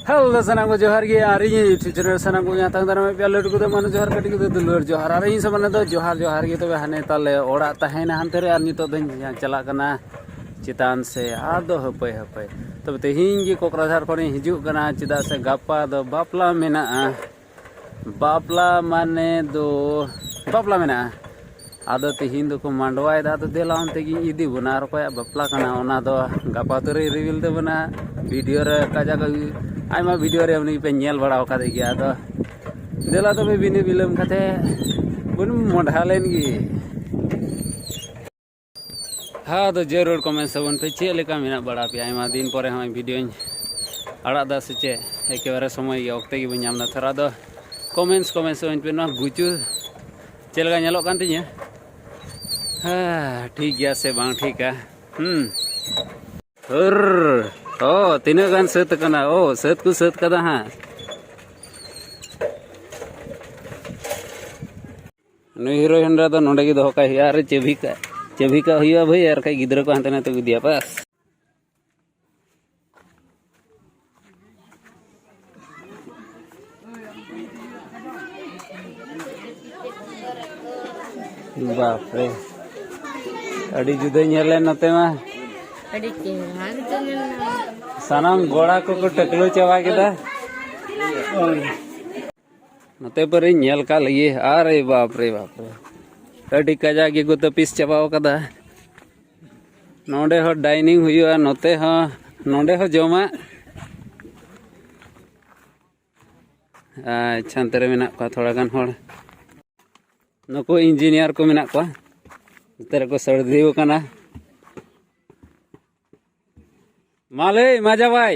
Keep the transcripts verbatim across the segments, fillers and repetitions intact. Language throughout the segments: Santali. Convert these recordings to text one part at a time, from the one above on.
ᱦᱮᱞᱳ, ᱥᱟᱱᱟᱢ ᱠᱚ ᱡᱚᱦᱟᱨ ᱜᱮ᱾ ᱟᱨ ᱤᱧ YouTube ᱪᱮᱱᱮᱞ ᱥᱟᱱᱟᱢ ᱠᱚ ᱟᱛᱟᱝ ᱫᱟᱨᱟᱢᱮᱫ ᱯᱮᱭᱟ᱾ ᱞᱟᱹᱴᱩ ᱠᱚᱫᱚ ᱢᱟᱱᱮ ᱡᱚᱦᱟᱨ, ᱠᱟᱹᱴᱤᱡ ᱠᱚᱫᱚ ᱫᱩᱞᱟᱹᱲ ᱡᱚᱦᱟᱨ᱾ ᱟᱨ ᱤᱧ ᱥᱚᱢᱟᱱ ᱫᱚ ᱡᱚᱦᱟᱨ ᱡᱚᱦᱟᱨ ᱜᱮ᱾ ᱛᱚᱵᱮ ᱦᱟᱱᱮ ᱛᱟᱞᱮ ᱚᱲᱟᱜ ᱛᱟᱦᱮᱸᱭᱮᱱᱟ ᱦᱟᱱᱛᱮ ᱨᱮ, ᱟᱨ ᱱᱤᱛᱚᱜ ᱫᱚᱧ ᱪᱟᱞᱟᱜ ᱠᱟᱱᱟ ᱪᱮᱛᱟᱱ ᱥᱮ᱾ ᱟᱫᱚ ᱦᱟᱹᱯᱟᱹᱭ ᱦᱟᱹᱯᱟᱹᱭ, ᱛᱚᱵᱮ ᱛᱮᱦᱮᱧ ᱜᱮ ᱠᱚᱠᱨᱟᱡᱷᱟᱨ ᱠᱷᱚᱱᱤᱧ ᱦᱤᱡᱩᱜ ᱠᱟᱱᱟ, ᱪᱮᱫᱟᱜ ᱥᱮ ᱜᱟᱯᱟ ᱫᱚ ᱵᱟᱯᱞᱟ ᱢᱮᱱᱟᱜᱼᱟ᱾ ᱵᱟᱯᱞᱟ ᱢᱟᱱᱮ ᱫᱚ ᱵᱟᱯᱞᱟ ᱢᱮᱱᱟᱜᱼᱟ᱾ ᱟᱫᱚ ᱛᱤᱦᱤᱧ ᱫᱚᱠᱚ ᱢᱟᱰᱣᱟᱭᱮᱫᱟ, ᱟᱫᱚ ᱫᱮᱞᱟ ᱚᱱᱛᱮ ᱜᱤᱧ ᱤᱫᱤ ᱵᱚᱱᱟ᱾ ᱟᱨ ᱚᱠᱚᱭᱟᱜ ᱵᱟᱯᱞᱟ ᱠᱟᱱᱟ, ᱚᱱᱟ ᱫᱚ ᱜᱟᱯᱟ ᱩᱛᱟᱹᱨ ᱨᱮ ᱨᱤᱵᱤᱞ ᱛᱟᱵᱚᱱᱟ᱾ ᱵᱷᱤᱰᱤᱭᱳ ᱨᱮ ᱠᱟᱡᱟᱠ, ᱟᱭᱢᱟ ᱵᱷᱤᱰᱤᱭᱳ ᱨᱮ ᱩᱱᱤ ᱯᱮ ᱧᱮᱞ ᱵᱟᱲᱟ ᱟᱠᱟᱫᱮ ᱜᱮᱭᱟ᱾ ᱟᱫᱚ ᱫᱮᱞᱟ ᱛᱚᱵᱮ ᱵᱤᱱᱟᱹ ᱵᱤᱞᱚᱢ ᱠᱟᱛᱮ ᱵᱚᱱ ᱢᱚᱰᱦᱟ ᱞᱮᱱ ᱜᱮ᱾ ᱦᱮᱸ, ᱟᱫᱚ ᱡᱟᱹᱨᱩᱲ ᱠᱚᱢᱮᱱᱴ ᱛᱟᱵᱚᱱ ᱯᱮ, ᱪᱮᱫ ᱞᱮᱠᱟ ᱢᱮᱱᱟᱜ ᱵᱟᱲᱟ ᱯᱮᱭᱟ? ᱟᱭᱢᱟ ᱫᱤᱱ ᱯᱚᱨᱮ ᱦᱚᱸᱜᱼᱚᱭ ᱵᱷᱤᱰᱤᱭᱳᱧ ᱟᱲᱟᱜ ᱫᱟ ᱥᱮ ᱪᱮᱫ? ᱮᱠᱮᱵᱟᱨᱮ ᱥᱚᱢᱚᱭ ᱜᱮ, ᱚᱠᱛᱮ ᱜᱮ ᱵᱟᱹᱧ ᱧᱟᱢ ᱫᱟ᱾ ᱛᱷᱚᱲᱟ ᱫᱚ ᱠᱚᱢᱮᱱᱴᱥ, ᱠᱚᱢᱮᱱᱴᱥ ᱟᱹᱧ ᱯᱮ, ᱱᱚᱣᱟ ᱜᱩᱪᱩ ᱪᱮᱫ ᱞᱮᱠᱟ ᱧᱮᱞᱚᱜ ᱠᱟᱱ ᱛᱤᱧᱟᱹ? ᱦᱮᱸ, ᱴᱷᱤᱠ ᱜᱮᱭᱟ ᱥᱮ ᱵᱟᱝ ᱴᱷᱤᱠᱟ? ᱦᱩᱸ᱾ ᱦᱩᱨ᱾ ᱚ, ᱛᱤᱱᱟᱹᱜ ᱜᱟᱱ ᱥᱟᱹᱛ ᱟᱠᱟᱱᱟ? ᱚ, ᱥᱟᱹᱛ ᱠᱚ ᱥᱟᱹᱛ ᱠᱟᱫᱟ ᱦᱟᱸᱜ᱾ ᱱᱩᱭ ᱦᱤᱨᱳ ᱦᱚᱱᱰᱟ ᱫᱚ ᱱᱚᱸᱰᱮ ᱜᱮ ᱫᱚᱦᱚ ᱠᱟᱭ ᱦᱩᱭᱩᱜᱼᱟ ᱟᱨ ᱪᱟᱹᱵᱷᱤ ᱠᱟᱜ, ᱪᱟᱹᱵᱷᱤ ᱠᱟᱜ ᱦᱩᱭᱩᱜᱼᱟ ᱵᱷᱟᱹᱭ, ᱟᱨ ᱠᱷᱟᱡ ᱜᱤᱫᱽᱨᱟᱹ ᱠᱚ ᱦᱟᱱᱛᱮ ᱱᱟᱛᱮ ᱠᱚ ᱤᱫᱤᱭᱟ ᱵᱟᱥ᱾ ᱵᱟᱯ ᱨᱮ, ᱟᱹᱰᱤ ᱡᱩᱫᱟᱹ ᱧᱮᱞ ᱮᱱ ᱱᱚᱛᱮ ᱢᱟ᱾ ᱟᱹᱰᱤ ᱪᱮᱦᱨᱟ ᱜᱮ ᱧᱮᱞ ᱮᱱᱟ᱾ ᱥᱟᱱᱟᱢ ᱜᱚᱲᱟ ᱠᱚᱠᱚ ᱴᱟᱹᱠᱞᱟᱹ ᱪᱟᱵᱟ ᱠᱮᱫᱟ᱾ ᱱᱚᱛᱮ ᱯᱟᱹᱨᱤᱧ ᱧᱮᱞ ᱠᱟᱜ ᱞᱮᱜᱮ, ᱟᱨᱮ ᱵᱟᱯ ᱨᱮ ᱵᱟᱯ ᱨᱮ, ᱟᱹᱰᱤ ᱠᱟᱡᱟᱠ ᱜᱮᱠᱚ ᱛᱟᱹᱯᱤᱥ ᱪᱟᱵᱟᱣ ᱠᱟᱫᱟ᱾ ᱱᱚᱸᱰᱮ ᱦᱚᱸ ᱰᱟᱭᱱᱤᱝ ᱦᱩᱭᱩᱜᱼᱟ, ᱱᱚᱛᱮ ᱦᱚᱸ, ᱱᱚᱸᱰᱮ ᱦᱚᱸ ᱡᱚᱢᱟᱜ᱾ ᱟᱪᱪᱷᱟ, ᱚᱱᱛᱮ ᱨᱮ ᱢᱮᱱᱟᱜ ᱠᱚᱣᱟ ᱛᱷᱚᱲᱟ ᱜᱟᱱ ᱦᱚᱲ, ᱱᱩᱠᱩ ᱤᱧᱡᱤᱱᱤᱭᱟᱨ ᱠᱚ ᱢᱮᱱᱟᱜ ᱠᱚᱣᱟ᱾ ᱱᱚᱛᱮ ᱨᱮᱠᱚ ᱥᱟᱹᱨᱫᱤ ᱟᱠᱟᱱᱟ᱾ ᱢᱟ ᱞᱟᱹᱭ, ᱢᱟᱡᱟ ᱵᱷᱟᱭ᱾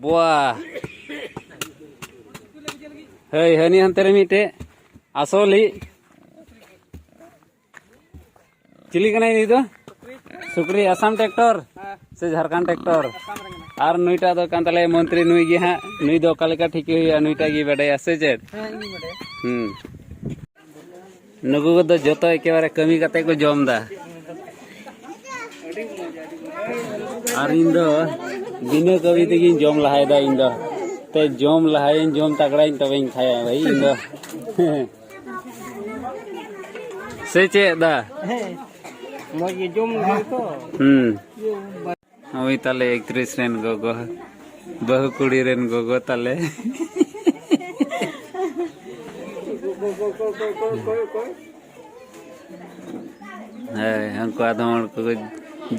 ᱵᱚᱣᱟ᱾ ᱦᱟᱹᱭ, ᱦᱟᱹᱱᱤ ᱦᱟᱱᱛᱮ ᱨᱮ ᱢᱤᱫᱴᱮᱡ ᱟᱥᱚᱞᱤᱡ᱾ ᱪᱤᱞᱤ ᱠᱟᱱᱟᱭ ᱱᱩᱭ ᱫᱚ? ᱥᱩᱠᱨᱤ, ᱟᱥᱟᱢ ᱴᱨᱟᱠᱴᱚᱨ ᱥᱮ ᱡᱷᱟᱲᱠᱷᱚᱸᱰ ᱴᱨᱟᱠᱴᱚᱨ? ᱟᱨ ᱱᱩᱭᱴᱟᱜ ᱫᱚ ᱠᱟᱱ ᱛᱟᱞᱮᱭᱟ ᱢᱚᱱᱛᱨᱤ, ᱱᱩᱭ ᱜᱮ ᱦᱟᱸᱜ, ᱱᱩᱭ ᱫᱚ ᱚᱠᱟ ᱞᱮᱠᱟ ᱴᱷᱤᱠᱮ ᱦᱩᱭᱩᱜᱼᱟ, ᱱᱩᱭᱴᱟᱜ ᱜᱮ ᱵᱟᱰᱟᱭᱟ ᱥᱮ ᱪᱮᱫ? ᱦᱩᱸ᱾ ᱱᱩᱠᱩ ᱠᱚᱫᱚ ᱡᱚᱛᱚ ᱮᱠᱮᱵᱟᱨᱮ ᱠᱟᱹᱢᱤ ᱠᱟᱛᱮ ᱠᱚ ᱡᱚᱢ ᱫᱟ᱾ ᱟᱨ ᱤᱧ ᱫᱚ ᱵᱤᱱᱟᱹ ᱠᱟᱹᱢᱤ ᱛᱮᱜᱤᱧ ᱡᱚᱢ ᱞᱟᱦᱟᱭᱮᱫᱟ ᱤᱧ ᱫᱚ᱾ ᱛᱮ ᱡᱚᱢ ᱞᱟᱦᱟᱭᱟᱹᱧ, ᱡᱚᱢ ᱛᱟᱜᱲᱟᱧ, ᱛᱚᱵᱮᱧ ᱠᱷᱟᱭᱟ ᱵᱷᱟᱹᱭ ᱤᱧ ᱫᱚ᱾ ᱥᱮ ᱪᱮᱫ ᱫᱟ? ᱢᱚᱡᱽ ᱜᱮ ᱡᱚᱢ ᱞᱟᱹᱜᱤᱫ ᱛᱚ᱾ ᱦᱩᱸ᱾ ᱳᱭ ᱛᱟᱞᱮ ᱮᱠᱛᱨᱤᱥ ᱨᱮᱱ ᱜᱚᱜᱚ, ᱵᱟᱹᱦᱩ ᱠᱩᱲᱤ ᱨᱮᱱ ᱜᱚᱜᱚ ᱛᱟᱞᱮ᱾ ᱦᱳᱭ, ᱩᱱᱠᱩ ᱟᱫᱚᱢ ᱦᱚᱲ ᱠᱚ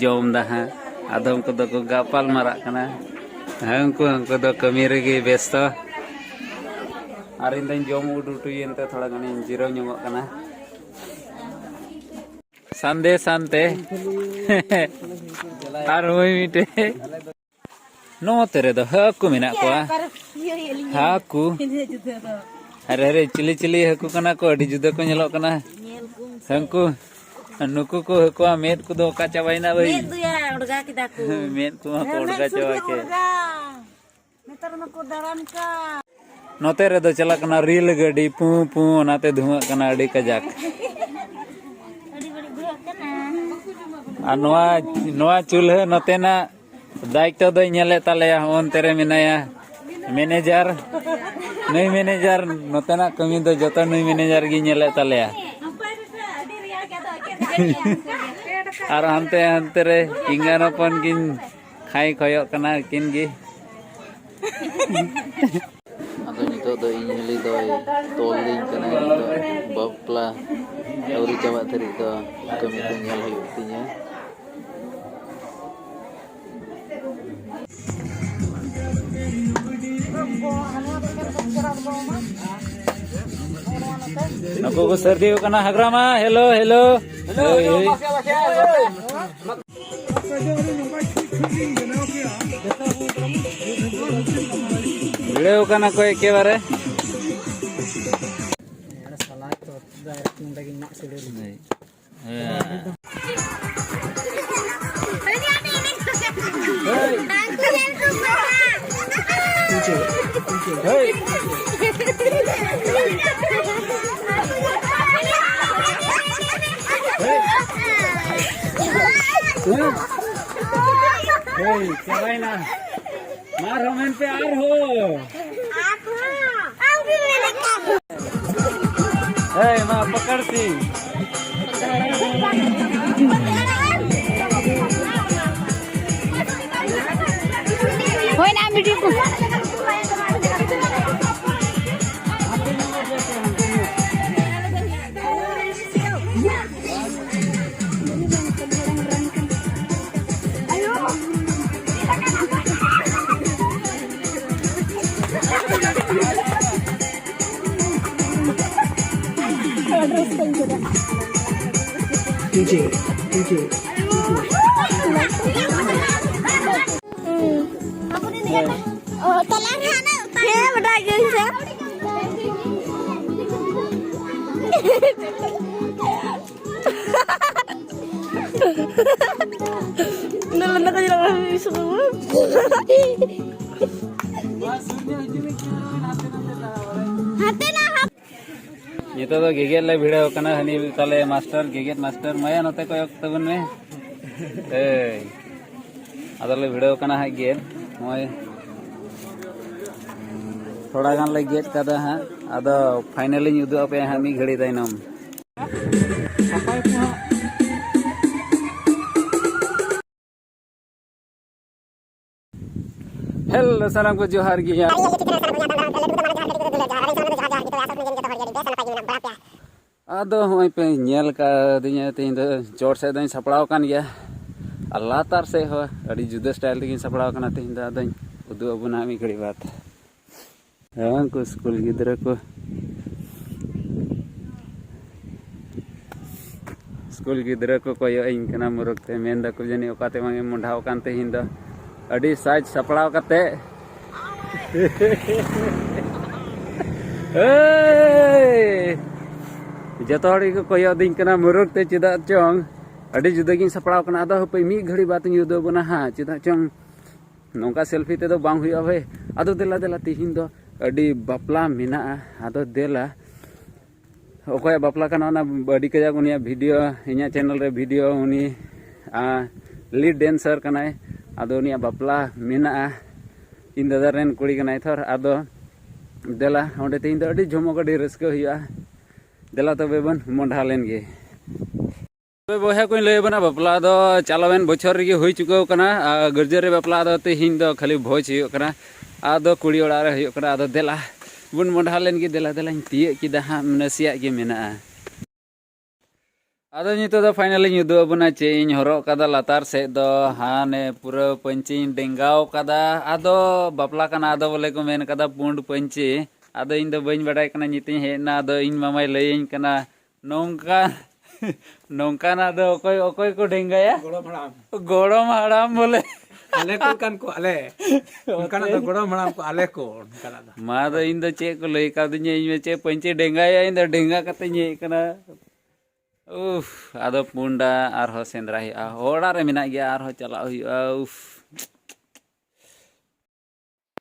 ᱡᱚᱢ ᱫᱟ ᱦᱟᱸᱜ, ᱟᱫᱚᱢ ᱠᱚᱫᱚ ᱠᱚ ᱜᱟᱯᱟᱞ ᱢᱟᱨᱟᱜ ᱠᱟᱱᱟ᱾ ᱦᱮᱸ, ᱩᱱᱠᱩ, ᱩᱱᱠᱩ ᱫᱚ ᱠᱟᱹᱢᱤ ᱨᱮᱜᱮ ᱵᱮᱥᱛᱚ᱾ ᱟᱨ ᱤᱧ ᱫᱚᱧ ᱡᱚᱢ ᱩᱰᱩᱴᱩᱭᱮᱱ ᱛᱮ ᱛᱷᱚᱲᱟ ᱜᱟᱱᱤᱧ ᱡᱤᱨᱟᱹᱣ ᱧᱚᱜᱚᱜ ᱠᱟᱱᱟ᱾ ᱥᱟᱱᱫᱮ ᱥᱟᱱᱛᱮ᱾ ᱟᱨ ᱦᱩᱭ ᱢᱤᱫᱴᱮᱡ᱾ ᱱᱚᱛᱮ ᱨᱮᱫᱚ ᱦᱟᱹᱠᱩ ᱢᱮᱱᱟᱜ ᱠᱚᱣᱟ᱾ ᱦᱟᱹᱠᱩ᱾ ᱟᱨᱮ, ᱟᱨᱮ, ᱪᱤᱞᱤ ᱪᱤᱞᱤ ᱦᱟᱹᱠᱩ ᱠᱟᱱᱟ ᱠᱚ, ᱟᱹᱰᱤ ᱡᱩᱫᱟᱹ ᱠᱚ ᱧᱮᱞᱚᱜ ᱠᱟᱱᱟ᱾ ᱦᱟᱹᱱᱠᱩ, ᱱᱩᱠᱩ ᱠᱚ ᱦᱟᱹᱠᱩᱣᱟᱜ ᱢᱮᱫ ᱠᱚᱫᱚ ᱚᱠᱟ ᱪᱟᱵᱟᱭᱮᱱᱟ ᱵᱷᱟᱹᱭ? ᱢᱮᱫ ᱫᱚᱭᱟ ᱚᱲᱜᱟ ᱠᱮᱫᱟ ᱠᱚ᱾ ᱢᱮᱫ ᱠᱚᱢᱟ ᱠᱚ ᱚᱲᱜᱟ ᱪᱟᱵᱟ ᱠᱮᱫ᱾ ᱱᱮᱛᱟᱨ ᱢᱟᱠᱚ ᱫᱟᱬᱟᱱ ᱠᱟᱱ᱾ ᱱᱚᱛᱮ ᱨᱮᱫᱚ ᱪᱟᱞᱟᱜ ᱠᱟᱱᱟ ᱨᱮᱹᱞ ᱜᱟᱹᱰᱤ, ᱯᱩᱸ ᱯᱩᱸ, ᱚᱱᱟᱛᱮ ᱫᱷᱩᱣᱟᱹᱜ ᱠᱟᱱᱟ ᱟᱹᱰᱤ ᱠᱟᱡᱟᱠ᱾ ᱟᱹᱰᱤ ᱵᱟᱹᱲᱤᱡ ᱵᱩᱡᱷᱟᱹᱜ ᱠᱟᱱᱟ᱾ ᱟᱨ ᱱᱚᱣᱟ, ᱱᱚᱣᱟ ᱪᱩᱞᱦᱟᱹ ᱱᱚᱛᱮᱱᱟᱜ ᱫᱟᱭᱤᱛᱛᱚ ᱫᱚᱭ ᱧᱮᱞᱮᱫ ᱛᱟᱞᱮᱭᱟ, ᱚᱱᱛᱮ ᱨᱮ ᱢᱮᱱᱟᱭᱟ ᱢᱮᱱᱮᱡᱟᱨ᱾ ᱱᱩᱭ ᱢᱮᱱᱮᱡᱟᱨ ᱱᱚᱛᱮᱱᱟᱜ ᱠᱟᱹᱢᱤ ᱫᱚ ᱡᱚᱛᱚ ᱱᱩᱭ ᱢᱮᱱᱮᱡᱟᱨ ᱜᱮ ᱧᱮᱞᱮᱫ ᱛᱟᱞᱮᱭᱟ᱾ ᱟᱨ ᱦᱟᱱᱛᱮ, ᱦᱟᱱᱛᱮ ᱨᱮ ᱤᱧᱟᱱ ᱦᱚᱯᱚᱱ ᱠᱤᱱ ᱠᱷᱟᱭ ᱠᱷᱚᱭᱚᱜ ᱠᱟᱱᱟ ᱟᱹᱠᱤᱱ ᱜᱮ᱾ ᱟᱫᱚ ᱱᱤᱛᱚᱜ ᱫᱚ ᱤᱧ ᱦᱤᱞᱤ ᱫᱚᱭ ᱛᱚᱞ ᱞᱤᱧ ᱠᱟᱱᱟ᱾ ᱱᱤᱛᱚᱜ ᱵᱟᱯᱞᱟ ᱟᱹᱣᱨᱤ ᱪᱟᱵᱟᱜ ᱫᱷᱟᱹᱨᱤᱡ ᱫᱚ ᱠᱟᱹᱢᱤ ᱠᱚ ᱧᱮᱞ ᱦᱩᱭᱩᱜ ᱛᱤᱧᱟᱹ᱾ ᱱᱩᱠᱩ ᱠᱚ ᱥᱟᱹᱨᱫᱤ ᱟᱠᱟᱱᱟ ᱦᱟᱜᱽᱨᱟ ᱢᱟ᱾ Hello, hello. ᱦᱳᱭ, ᱦᱳᱭ᱾ ᱵᱷᱤᱲᱟᱹᱣ ᱠᱟᱱᱟ ᱠᱚ ᱮᱠᱮᱵᱟᱨᱮ᱾ ᱦᱮᱸ᱾ ᱦᱳᱭ, ᱪᱟᱵᱟᱭᱮᱱᱟ᱾ ᱟᱨᱦᱚᱸ ᱢᱮᱱ ᱯᱮ, ᱟᱨᱦᱚᱸ᱾ ᱦᱮᱸ, ᱢᱟ ᱯᱟᱠᱟᱲ ᱥᱤ᱾ ᱦᱳᱭ ᱱᱟ, ᱵᱤᱴᱤ ᱠᱚ᱾ ᱦᱮᱸ, ᱵᱟᱰᱟᱭ ᱜᱤᱭᱟᱹᱧ ᱥᱮ᱾ ᱞᱟᱸᱫᱟ ᱠᱚ ᱧᱮᱞᱚᱜ ᱠᱟᱱᱟ ᱢᱤᱫ ᱥᱚᱢᱚᱭ᱾ ᱦᱟᱱᱛᱮ ᱱᱟ ᱦᱟᱯ- ᱱᱤᱛᱚᱜ ᱫᱚ ᱜᱮᱜᱮᱫ ᱞᱮ ᱵᱷᱤᱲᱟᱹᱣ ᱠᱟᱱᱟ᱾ ᱦᱟᱹᱱᱤ ᱛᱟᱞᱮ ᱢᱟᱥᱴᱟᱨ, ᱜᱮᱜᱮᱫ ᱢᱟᱥᱴᱟᱨ, ᱢᱟᱭᱟ ᱱᱚᱛᱮ ᱠᱚᱭᱚᱜ ᱛᱟᱵᱚᱱ ᱢᱮ᱾ ᱮᱭ, ᱟᱫᱚᱞᱮ ᱵᱷᱤᱲᱟᱹᱣ ᱠᱟᱱᱟ ᱦᱟᱸᱜ ᱜᱮᱫ᱾ ᱱᱚᱜᱼᱚᱭ ᱛᱷᱚᱲᱟ ᱜᱟᱱ ᱞᱮ ᱜᱮᱫ ᱠᱟᱫᱟ ᱦᱟᱸᱜ, ᱟᱫᱚ ᱯᱷᱟᱭᱱᱟᱞᱤᱧ ᱩᱫᱩᱜ ᱟᱯᱮᱭᱟ ᱦᱟᱸᱜ ᱢᱤᱫ ᱜᱷᱟᱹᱲᱤ ᱛᱟᱭᱱᱚᱢ᱾ ᱦᱮᱞᱳ, ᱥᱟᱱᱟᱢ ᱠᱚ ᱡᱚᱦᱟᱨ ᱜᱮ ᱦᱟᱸᱜ᱾ ᱟᱫᱚ ᱦᱚᱸᱜᱼᱚᱭ ᱯᱮ ᱧᱮᱞ ᱠᱟᱫᱤᱧᱟ, ᱛᱮᱦᱮᱧ ᱫᱚ ᱪᱚᱴ ᱥᱮᱫ ᱫᱚᱧ ᱥᱟᱯᱲᱟᱣ ᱟᱠᱟᱱ ᱜᱮᱭᱟ, ᱟᱨ ᱞᱟᱛᱟᱨ ᱥᱮᱫ ᱦᱚᱸ ᱟᱹᱰᱤ ᱡᱩᱫᱟᱹ ᱥᱴᱟᱭᱤᱞ ᱛᱮᱜᱤᱧ ᱥᱟᱯᱲᱟᱣ ᱟᱠᱟᱱᱟ᱾ ᱛᱮᱦᱮᱧ ᱫᱚ ᱟᱫᱚᱧ ᱩᱫᱩᱜ ᱟᱵᱚᱱᱟ ᱢᱤᱫ ᱜᱷᱟᱹᱲᱤ ᱵᱟᱫᱽ᱾ ᱦᱮᱸ, ᱩᱱᱠᱩ ᱥᱠᱩᱞ ᱜᱤᱫᱽᱨᱟᱹ ᱠᱚ ᱥᱠᱩᱞ ᱜᱤᱫᱽᱨᱟᱹ ᱠᱚ ᱠᱚᱭᱚᱜ ᱤᱧ ᱠᱟᱱᱟ ᱢᱩᱨᱩᱠ ᱛᱮ, ᱢᱮᱱ ᱫᱟᱠᱚ ᱡᱟᱹᱱᱤᱡ ᱚᱠᱟ ᱛᱮ ᱵᱟᱝ ᱮ ᱢᱚᱸᱰᱷᱟᱣ ᱠᱟᱱ ᱛᱮᱦᱮᱧ ᱫᱚ᱾ ᱟᱹᱰᱤ ᱥᱟᱡᱽ ᱥᱟᱯᱲᱟᱣ ᱠᱟᱛᱮ ᱮᱭ! ᱡᱚᱛᱚ ᱦᱚᱲ ᱜᱮᱠᱚ ᱠᱚᱭᱚᱜ ᱫᱤᱧ ᱠᱟᱱᱟ ᱢᱩᱨᱩᱠ ᱛᱮ, ᱪᱮᱫᱟᱜ ᱪᱚᱝ ᱟᱹᱰᱤ ᱡᱩᱫᱟᱹ ᱜᱤᱧ ᱥᱟᱯᱲᱟᱣ ᱠᱟᱱᱟ᱾ ᱟᱫᱚ ᱦᱟᱯᱮ ᱢᱤᱫ ᱜᱷᱟᱹᱲᱤ ᱵᱟᱫᱽ ᱤᱧ ᱩᱫᱩᱜ ᱟᱵᱚᱱᱟ ᱦᱟᱸᱜ, ᱪᱮᱫᱟᱜ ᱪᱚᱝ ᱱᱚᱝᱠᱟ ᱥᱮᱞᱯᱷᱤ ᱛᱮᱫᱚ ᱵᱟᱝ ᱦᱩᱭᱩᱜᱼᱟ ᱵᱷᱟᱹᱭ᱾ ᱟᱫᱚ ᱫᱮᱞᱟ ᱫᱮᱞᱟ, ᱛᱤᱦᱤᱧ ᱫᱚ ᱟᱹᱰᱤ ᱵᱟᱯᱞᱟ ᱢᱮᱱᱟᱜᱼᱟ᱾ ᱟᱫᱚ ᱫᱮᱞᱟ, ᱚᱠᱚᱭᱟᱜ ᱵᱟᱯᱞᱟ ᱠᱟᱱᱟ ᱚᱱᱟ ᱟᱹᱰᱤ ᱠᱟᱡᱟᱠ ᱩᱱᱤᱭᱟᱜ ᱵᱷᱤᱰᱤᱭᱳ, ᱤᱧᱟᱹᱜ ᱪᱮᱱᱮᱞ ᱨᱮ ᱵᱷᱤᱰᱤᱭᱳ, ᱩᱱᱤ ᱞᱤᱰ ᱰᱮᱱᱥᱟᱨ ᱠᱟᱱᱟᱭ᱾ ᱟᱫᱚ ᱩᱱᱤᱭᱟᱜ ᱵᱟᱯᱞᱟ ᱢᱮᱱᱟᱜᱼᱟ, ᱤᱧ ᱫᱟᱫᱟ ᱨᱮᱱ ᱠᱩᱲᱤ ᱠᱟᱱᱟᱭ ᱛᱷᱚᱨ᱾ ᱟᱫᱚ ᱫᱮᱞᱟ ᱚᱸᱰᱮ ᱛᱮᱦᱮᱧ ᱫᱚ ᱟᱹᱰᱤ ᱡᱚᱢᱚᱠ, ᱟᱹᱰᱤ ᱨᱟᱹᱥᱠᱟᱹ ᱦᱩᱭᱩᱜᱼᱟ᱾ ᱫᱮᱞᱟ ᱛᱚᱵᱮ ᱵᱚᱱ ᱢᱚᱸᱰᱷᱟ ᱞᱮᱱ ᱜᱮ᱾ ᱛᱚᱵᱮ ᱵᱚᱭᱦᱟ ᱠᱚᱧ ᱞᱟᱹᱭ ᱟᱵᱚᱱᱟ, ᱵᱟᱯᱞᱟ ᱫᱚ ᱪᱟᱞᱟᱣᱮᱱ ᱵᱚᱪᱷᱚᱨ ᱨᱮᱜᱮ ᱦᱩᱭ ᱪᱩᱠᱟᱹᱣ ᱠᱟᱱᱟ᱾ ᱟᱨ ᱜᱤᱨᱡᱟᱹ ᱨᱮ ᱵᱟᱯᱞᱟ ᱫᱚ ᱛᱮᱦᱮᱧ ᱫᱚ ᱠᱷᱟᱹᱞᱤ ᱵᱷᱚᱡᱽ ᱦᱩᱭᱩᱜ ᱠᱟᱱᱟ, ᱟᱫᱚ ᱠᱩᱲᱤ ᱚᱲᱟᱜ ᱨᱮ ᱦᱩᱭᱩᱜ ᱠᱟᱱᱟ᱾ ᱟᱫᱚ ᱫᱮᱞᱟ ᱵᱚᱱ ᱢᱚᱸᱰᱷᱟ ᱞᱮᱱ ᱜᱮ, ᱫᱮᱞᱟ ᱫᱮᱞᱟᱧ ᱛᱤᱭᱟᱹᱜ ᱠᱮᱫᱟ ᱦᱟᱸᱜ, ᱱᱟᱥᱮᱭᱟᱜ ᱜᱮ ᱢᱮᱱᱟᱜᱼᱟ᱾ ᱟᱫᱚ ᱱᱤᱛᱚᱜ ᱫᱚ ᱯᱷᱟᱭᱱᱟᱞᱤᱧ ᱩᱫᱩᱜ ᱟᱵᱚᱱᱟ ᱪᱮᱫ ᱤᱧ ᱦᱚᱨᱚᱜ ᱠᱟᱫᱟ ᱞᱟᱛᱟᱨ ᱥᱮᱫ ᱫᱚ᱾ ᱦᱟᱱᱮ ᱯᱩᱨᱟᱹ ᱯᱟᱹᱧᱪᱤᱧ ᱰᱮᱸᱜᱟᱣ ᱠᱟᱫᱟ᱾ ᱟᱫᱚ ᱵᱟᱯᱞᱟ ᱠᱟᱱᱟ, ᱟᱫᱚ ᱵᱚᱞᱮ ᱠᱚ ᱢᱮᱱ ᱠᱟᱫᱟ ᱯᱩᱸᱰ ᱯᱟᱹᱧᱪᱤ᱾ ᱟᱫᱚ ᱤᱧ ᱫᱚ ᱵᱟᱹᱧ ᱵᱟᱰᱟᱭ ᱠᱟᱱᱟ, ᱱᱤᱛᱤᱧ ᱦᱮᱡ ᱮᱱᱟ᱾ ᱟᱫᱚ ᱤᱧ ᱢᱟᱢᱟᱭ ᱞᱟᱹᱭᱟᱹᱧ ᱠᱟᱱᱟ, ᱱᱚᱝᱠᱟ ᱱᱚᱝᱠᱟᱱᱟᱜ ᱫᱚ ᱚᱠᱚᱭ, ᱚᱠᱚᱭ ᱠᱚ ᱰᱮᱸᱜᱟᱭᱟ? ᱜᱚᱲᱚᱢ ᱦᱟᱲᱟᱢ᱾ ᱜᱚᱲᱚᱢ ᱦᱟᱲᱟᱢ ᱵᱚᱞᱮ᱾ ᱟᱞᱮ ᱠᱚ ᱠᱟᱱ ᱠᱚ, ᱟᱞᱮ᱾ ᱚᱱᱠᱟᱱᱟᱜ ᱫᱚ ᱜᱚᱲᱚᱢ ᱦᱟᱲᱟᱢ ᱠᱚ, ᱟᱞᱮ ᱠᱚ ᱚᱱᱠᱟᱱᱟᱜ ᱫᱚ᱾ ᱢᱟ ᱫᱚ ᱤᱧ ᱫᱚ ᱪᱮᱫ ᱠᱚ ᱞᱟᱹᱭ ᱠᱟᱣᱫᱤᱧᱟ, ᱤᱧ ᱢᱟ ᱪᱮᱫ ᱯᱟᱹᱧᱪᱤ ᱰᱮᱸᱜᱟᱭᱟ, ᱤᱧ ᱫᱚ ᱰᱮᱸᱜᱟ ᱠᱟᱛᱮᱧ ᱦᱮᱡ ᱠᱟᱱᱟ᱾ ᱩᱯᱷ, ᱟᱫᱚ ᱯᱩᱸᱰᱟ ᱟᱨᱦᱚᱸ ᱥᱮᱸᱫᱽᱨᱟ ᱦᱩᱭᱩᱜᱼᱟ, ᱚᱲᱟᱜ ᱨᱮ ᱢᱮᱱᱟᱜ ᱜᱮᱭᱟ, ᱟᱨᱦᱚᱸ ᱪᱟᱞᱟᱜ ᱦᱩᱭᱩᱜᱼᱟ᱾ ᱩᱯᱷ᱾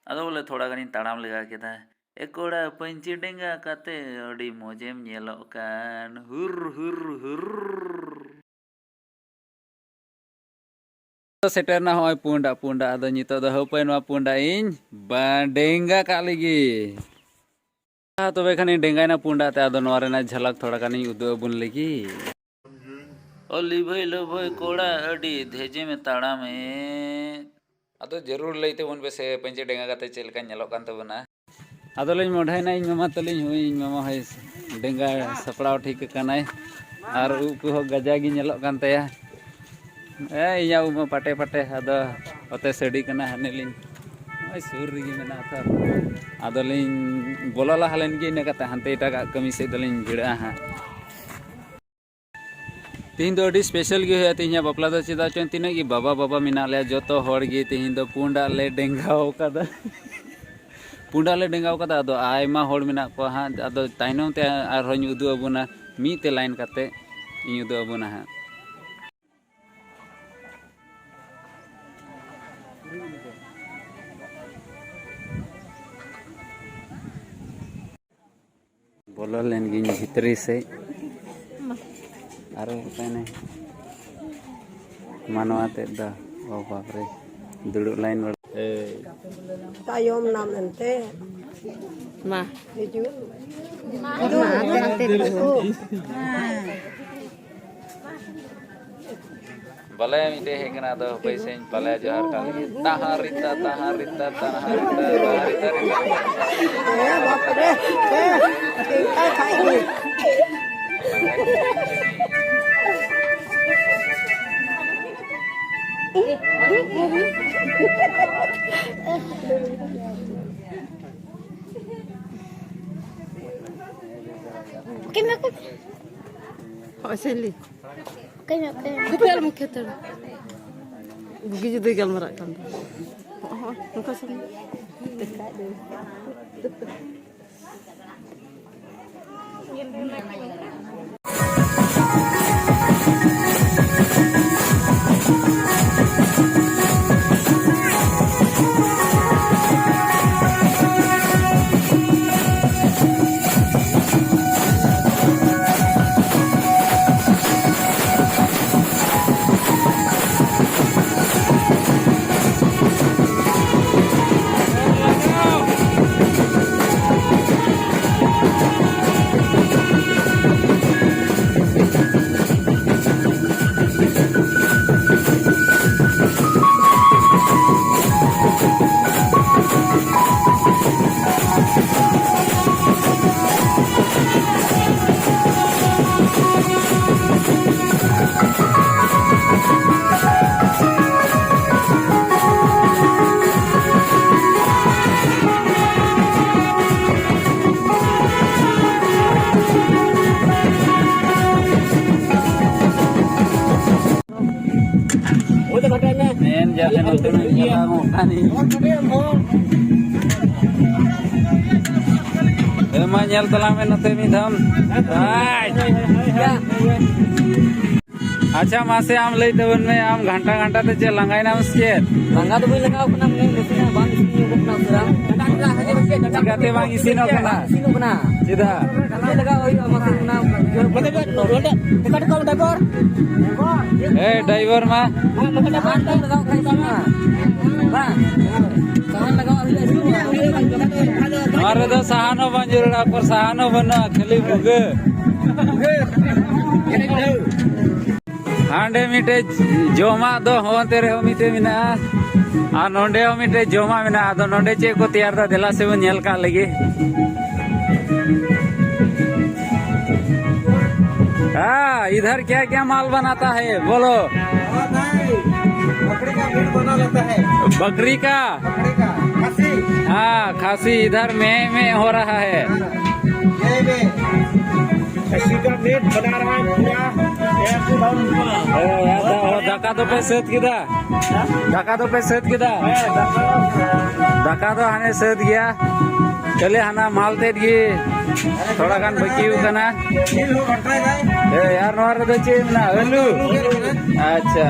ᱟᱫᱚ ᱵᱚᱞᱮ ᱛᱷᱚᱲᱟ ᱜᱟᱱᱤᱧ ᱛᱟᱲᱟᱢ ᱞᱮᱜᱟ ᱠᱮᱫᱟ᱾ ᱮ ᱠᱚᱲᱟ, ᱯᱟᱹᱧᱪᱤ ᱰᱮᱸᱜᱟ ᱠᱟᱛᱮ ᱟᱹᱰᱤ ᱢᱚᱡᱮᱢ ᱧᱮᱞᱚᱜ ᱠᱟᱱ, ᱦᱩᱨ ᱦᱩᱨ ᱦᱩᱨ᱾ ᱥᱮᱴᱮᱨ ᱮᱱᱟ ᱦᱚᱸᱜᱼᱚᱭ ᱯᱩᱸᱰᱟᱜ, ᱯᱩᱸᱰᱟᱜ᱾ ᱟᱫᱚ ᱱᱤᱛᱚᱜ ᱫᱚ ᱦᱟᱹᱯᱟᱹᱭ, ᱱᱚᱣᱟ ᱯᱩᱸᱰᱟᱜ ᱤᱧ ᱵᱟ-, ᱰᱮᱸᱜᱟ ᱠᱟᱜ ᱞᱮᱜᱮ᱾ ᱟᱨ ᱛᱚᱵᱮ ᱠᱷᱟᱱᱤᱧ ᱰᱮᱸᱜᱟᱭᱮᱱᱟ ᱯᱩᱸᱰᱟᱜ ᱛᱮ᱾ ᱟᱫᱚ ᱱᱚᱣᱟ ᱨᱮᱱᱟᱜ ᱡᱷᱟᱞᱟᱠ ᱛᱷᱚᱲᱟ ᱜᱟᱱᱤᱧ ᱩᱫᱩᱜ ᱟᱵᱚᱱ ᱞᱮᱜᱮ᱾ ᱚ ᱞᱤᱵᱷᱟᱹᱭ ᱞᱟᱹᱵᱷᱟᱹᱭ ᱠᱚᱲᱟ, ᱟᱹᱰᱤ ᱫᱷᱮᱡᱮᱢ ᱛᱟᱲᱟᱢᱮᱫ᱾ ᱟᱫᱚ ᱡᱟᱹᱨᱩᱲ ᱞᱟᱹᱭ ᱛᱟᱵᱚᱱ ᱯᱮᱥᱮ, ᱯᱟᱹᱧᱪᱤ ᱰᱮᱸᱜᱟ ᱠᱟᱛᱮ ᱪᱮᱫ ᱞᱮᱠᱟᱧ ᱧᱮᱞᱚᱜ ᱠᱟᱱ ᱛᱟᱵᱚᱱᱟ᱾ ᱟᱫᱚᱞᱤᱧ ᱢᱚᱰᱷᱟᱭᱮᱱᱟ, ᱤᱧ ᱢᱟᱢᱟ ᱛᱟᱹᱞᱤᱧ ᱦᱚᱸ, ᱤᱧ ᱢᱟᱢᱟ ᱦᱚᱸᱭ ᱰᱮᱸᱜᱟ ᱥᱟᱯᱲᱟᱣ ᱴᱷᱤᱠ ᱟᱠᱟᱱᱟᱭ᱾ ᱟᱨ ᱩᱵ ᱠᱚᱦᱚᱸ ᱜᱟᱡᱟ ᱜᱮ ᱧᱮᱞᱚᱜ ᱠᱟᱱ ᱛᱟᱭᱟ᱾ ᱮ, ᱤᱧᱟᱹᱜ ᱩᱵ ᱢᱟ ᱯᱟᱴᱮ ᱯᱟᱴᱮ, ᱟᱫᱚ ᱚᱛᱮ ᱥᱟᱹᱰᱤ ᱠᱟᱱᱟ, ᱦᱟᱱᱮ ᱞᱤᱧ ᱱᱚᱜᱼᱚᱭ ᱥᱩᱨ ᱨᱮᱜᱮ ᱢᱮᱱᱟᱜᱼᱟ ᱛᱚ᱾ ᱟᱫᱚᱞᱤᱧ ᱵᱚᱞᱚ ᱞᱟᱦᱟ ᱞᱮᱱ ᱜᱮ, ᱤᱱᱟᱹ ᱠᱟᱛᱮ ᱦᱟᱱᱛᱮ ᱮᱴᱟᱜᱟᱜ ᱠᱟᱹᱢᱤ ᱥᱮᱫ ᱫᱚᱞᱤᱧ ᱵᱷᱤᱲᱟᱹᱜᱼᱟ ᱦᱟᱸᱜ᱾ ᱛᱮᱦᱮᱧ ᱫᱚ ᱟᱹᱰᱤ ᱥᱯᱮᱥᱟᱞ ᱜᱮ ᱦᱩᱭᱩᱜᱼᱟ ᱛᱮᱦᱮᱧᱟᱜ ᱵᱟᱯᱞᱟ ᱫᱚ᱾ ᱪᱮᱫᱟᱜ ᱪᱚᱝ, ᱛᱤᱱᱟᱹᱜ ᱜᱮ ᱵᱟᱵᱟ ᱵᱟᱵᱟ ᱢᱮᱱᱟᱜ ᱞᱮᱭᱟ, ᱡᱚᱛᱚ ᱦᱚᱲ ᱜᱮ ᱛᱮᱦᱮᱧ ᱫᱚ ᱯᱩᱸᱰᱟᱜ ᱞᱮ ᱰᱮᱸᱜᱟᱣ ᱠᱟᱫᱟ᱾ ᱯᱩᱸᱰᱟᱜ ᱞᱮ ᱰᱮᱸᱜᱟᱣ ᱠᱟᱫᱟ᱾ ᱟᱫᱚ ᱟᱭᱢᱟ ᱦᱚᱲ ᱢᱮᱱᱟᱜ ᱠᱚᱣᱟ ᱦᱟᱸᱜ, ᱟᱫᱚ ᱛᱟᱭᱱᱚᱢ ᱛᱮ ᱟᱨᱦᱚᱸᱧ ᱩᱫᱩᱜ ᱟᱵᱚᱱᱟ, ᱢᱤᱫ ᱛᱮ ᱞᱟᱭᱤᱱ ᱠᱟᱛᱮ ᱤᱧ ᱩᱫᱩᱜ ᱟᱵᱚᱱᱟ ᱦᱟᱸᱜ᱾ ᱵᱚᱞᱚ ᱞᱮᱱ ᱜᱤᱧ ᱵᱷᱤᱛᱨᱤ ᱥᱮᱫ᱾ ᱟᱨᱚ ᱚᱠᱟᱭᱱᱟᱭ ᱢᱟᱱᱣᱟ ᱛᱮᱫ ᱫᱚ? ᱚ ᱵᱟᱯᱨᱮ, ᱫᱩᱲᱩᱵ ᱞᱟᱭᱤᱱ ᱵᱟᱲᱟ᱾ ᱮᱭ᱾ ᱛᱟᱭᱚᱢ ᱱᱟᱢ ᱮᱱᱛᱮ᱾ ᱢᱟ᱾ ᱦᱤᱡᱩᱜ᱾ ᱢᱟ, ᱟᱯᱮ ᱦᱟᱱᱛᱮ ᱫᱩᱲᱩᱵ᱾ ᱵᱟᱞᱮ ᱢᱤᱫᱴᱮᱡ ᱦᱮᱡ ᱠᱟᱱᱟ, ᱟᱫᱚ ᱦᱟᱯᱳᱭ ᱥᱮᱧ ᱵᱟᱞᱮ ᱡᱚᱦᱟᱨ ᱠᱟᱜ ᱞᱮᱜᱮ᱾ ᱛᱟᱦᱟᱸ ᱨᱤᱛᱟ, ᱛᱟᱦᱟᱸ ᱨᱤᱛᱟ, ᱛᱟᱦᱟᱸ ᱨᱤᱛᱟ, ᱛᱟᱦᱟᱸ ᱨᱤᱛᱟ, ᱨᱤᱛᱟ᱾ ᱮ ᱵᱟᱯ ᱨᱮ, ᱮ, ᱪᱮᱫ ᱞᱮᱠᱟ ᱠᱷᱟᱡ ᱜᱮ᱾ ᱦᱚᱸᱜᱼᱚᱭ ᱥᱮᱞᱤ᱾ ᱚᱠᱚᱭ ᱢᱮ, ᱚᱠᱚᱭ ᱢᱮ? ᱠᱷᱩᱯᱤ ᱟᱞᱚᱢ ᱠᱷᱮᱛᱟᱲ᱾ ᱵᱩᱜᱤ ᱡᱩᱫᱟᱹᱭ ᱜᱟᱞᱢᱟᱨᱟᱜ ᱠᱟᱱ ᱫᱚ᱾ ᱦᱚᱸᱜᱼᱚᱭ, ᱱᱚᱝᱠᱟ ᱥᱟᱢᱱᱮ᱾ ᱮ ᱢᱟ, ᱧᱮᱞ ᱛᱟᱞᱟᱝ ᱢᱮ ᱱᱚᱛᱮ ᱢᱤᱫ ᱫᱷᱟᱣ᱾ ᱟᱭ᱾ ᱟᱪᱪᱷᱟ, ᱢᱟᱥᱮ ᱟᱢ ᱞᱟᱹᱭ ᱛᱟᱵᱚᱱ ᱢᱮ, ᱟᱢ ᱜᱷᱟᱱᱴᱟ ᱜᱷᱟᱱᱴᱟ ᱛᱮ ᱪᱮᱫ ᱞᱟᱸᱜᱟᱭᱮᱱᱟᱢ ᱥᱮ ᱪᱮᱫ? ᱞᱟᱸᱜᱟ ᱫᱚ ᱵᱟᱹᱧ ᱞᱟᱸᱜᱟᱣ ᱠᱟᱱᱟ, ᱢᱟᱱᱮ ᱱᱟᱥᱮᱱᱟᱜ ᱵᱟᱝ ᱤᱥᱤᱱ ᱧᱚᱜᱚᱜ ᱠᱟᱱᱟ ᱩᱥᱟᱹᱨᱟ᱾ ᱪᱤᱠᱟᱹᱛᱮ ᱵᱟᱝ ᱤᱥᱤᱱᱚᱜ ᱠᱟᱱᱟ? ᱤᱥᱤᱱᱚᱜ ᱠᱟᱱᱟ᱾ ᱪᱮᱫᱟᱜ? ᱪᱮᱫ ᱞᱟᱜᱟᱣ ᱦᱩᱭᱩᱜᱼᱟ ᱢᱟᱥᱮ ᱚᱱᱟ ᱵᱩᱡᱷᱟᱹᱣ ᱠᱟᱛᱮ ᱠᱚ ᱰᱟᱭᱵᱚᱨ᱾ ᱮ ᱰᱟᱭᱵᱚᱨ ᱢᱟ᱾ ᱥᱟᱦᱟᱱ ᱫᱚ ᱞᱟᱜᱟᱣ ᱠᱷᱟᱡ ᱤᱥᱤᱱᱚᱜᱼᱟ᱾ ᱵᱟᱝ᱾ ᱥᱟᱦᱟᱱ ᱞᱟᱜᱟᱣ ᱦᱩᱭᱩᱜᱼᱟ, ᱤᱥᱤᱱᱚᱜᱼᱟ᱾ ᱱᱚᱣᱟ ᱨᱮᱫᱚ ᱥᱟᱦᱟᱱ ᱦᱚᱸ ᱵᱟᱝ ᱡᱟᱹᱨᱩᱲᱟ, ᱚᱠᱚᱨ ᱥᱟᱦᱟᱱ ᱦᱚᱸ ᱵᱟᱹᱱᱩᱜᱼᱟ, ᱠᱷᱟᱹᱞᱤ ᱵᱷᱩᱜᱟᱹ᱾ ᱦᱟᱸᱰᱮ ᱢᱤᱫᱴᱮᱡ ᱡᱚᱢᱟᱜ ᱫᱚ ᱦᱚᱸ ᱚᱱᱛᱮ ᱨᱮᱦᱚᱸ ᱢᱤᱫᱴᱮᱡ ᱢᱮᱱᱟᱜᱼᱟ, ᱟᱨ ᱱᱚᱸᱰᱮ ᱦᱚᱸ ᱢᱤᱫᱴᱮᱡ ᱡᱚᱢᱟᱜ ᱢᱮᱱᱟᱜᱼᱟ᱾ ᱟᱫᱚ ᱱᱚᱸᱰᱮ ᱪᱮᱫ ᱠᱚ ᱛᱮᱭᱟᱨ ᱫᱟ, ᱫᱮᱞᱟ ᱥᱮ ᱵᱚᱱ ᱧᱮᱞ ᱠᱟᱜ ᱞᱮᱜᱮ᱾ हाँ, इधर क्या क्या माल बनाता है, बोलो। और भाई, बकरी का मीट बना लेता है। बकरी का? बकरी का, खसी। हाँ, खसी इधर में, में हो रहा है। हाँ, ये भी। खसी का मीट बना रहा है पूरा, एकदम। ओ, यार, वो धक्का तो पे सेट किधर? ᱫᱟᱠᱟ ᱫᱚᱯᱮ ᱥᱟᱹᱛ ᱠᱮᱫᱟ? ᱫᱟᱠᱟ ᱫᱚ ᱦᱟᱱᱮ ᱥᱟᱹᱛ ᱜᱮᱭᱟ, ᱠᱷᱟᱹᱞᱤ ᱦᱟᱱᱟ ᱢᱟᱞ ᱛᱮᱫ ᱜᱮ ᱛᱷᱚᱲᱟ ᱜᱟᱱ ᱵᱟᱹᱠᱤ ᱠᱟᱱᱟ᱾ ᱮ, ᱟᱨ ᱱᱚᱣᱟ ᱨᱮᱫᱚ ᱪᱮᱫ ᱢᱮᱱᱟᱜᱼᱟ? ᱟᱹᱞᱩ? ᱟᱪᱪᱷᱟ᱾